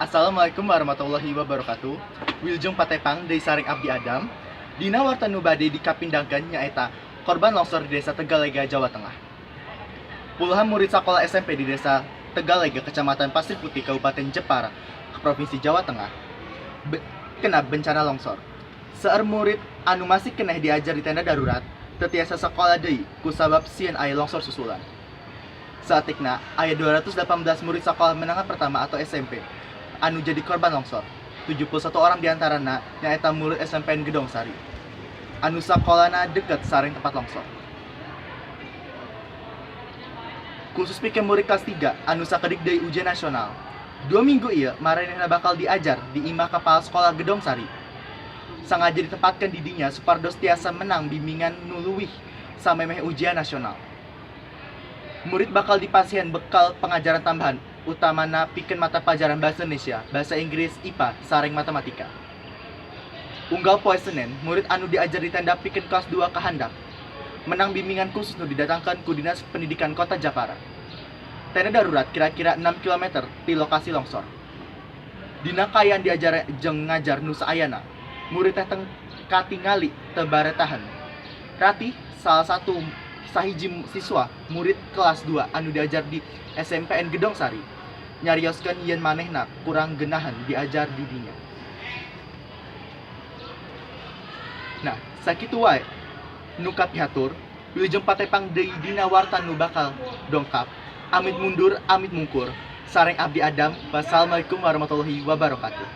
Assalamualaikum warahmatullahi wabarakatuh. Wilujeng patepang deui sareng abdi Adam. Dina warta nu bade dikapindangkeun nyaeta korban longsor di Desa Tegalega, Jawa Tengah. Puluhan murid sekolah SMP di Desa Tegalega, Kecamatan Pasir Putih, Kabupaten Jepara, Provinsi Jawa Tengah, kena bencana longsor. Seueur murid anu masih keneh diajar di tenda darurat, teu tiasa sekolah deui kusabab sieun aya longsor susulan. Saeutikna, aya 218 murid sekolah menengah pertama atau SMP anu jadi korban longsor. 71 orang diantarana nyaeta murid SMPN Gedong Sari anu sakolana deket sareng tempat longsor. Khusus pikeun murid kelas 3 anu sakedik deui ujian nasional. 2 minggu ieu maranehna bakal diajar di imah kepala sekolah Gedong Sari. Sengaja ditempatkan di dinya supados tiasa menang bimbingan nu leuwih samemeh ujian nasional. Murid bakal dipasihan bekal pengajaran tambahan, utamana pikeun mata pelajaran Bahasa Indonesia, Bahasa Inggris, IPA, sareng Matematika. Unggal poe Senin, murid anu diajar di tenda pikeun kelas 2 ka handap menang bimbingan khusus nu didatangkan ku Dinas Pendidikan Kota Japara. Tenda darurat kira-kira 6 km ti lokasi longsor. Dina kaayaan diajar jeung ngajar nu saayana, murid teh teu katingali teu baretaheun. Ratih, salah satu sahiji siswa murid kelas 2 anu diajar di SMPN Gedong Sari, nyarioskeun yen manehna kurang geunaheun diajar di dinya. Nah, sakitu wae nu kapihatur. Wilujeng patepang deui dina warta nu bakal dongkap. Amit mundur, amit mungkur. Sareng abdi Adam. Wassalamualaikum warahmatullahi wabarakatuh.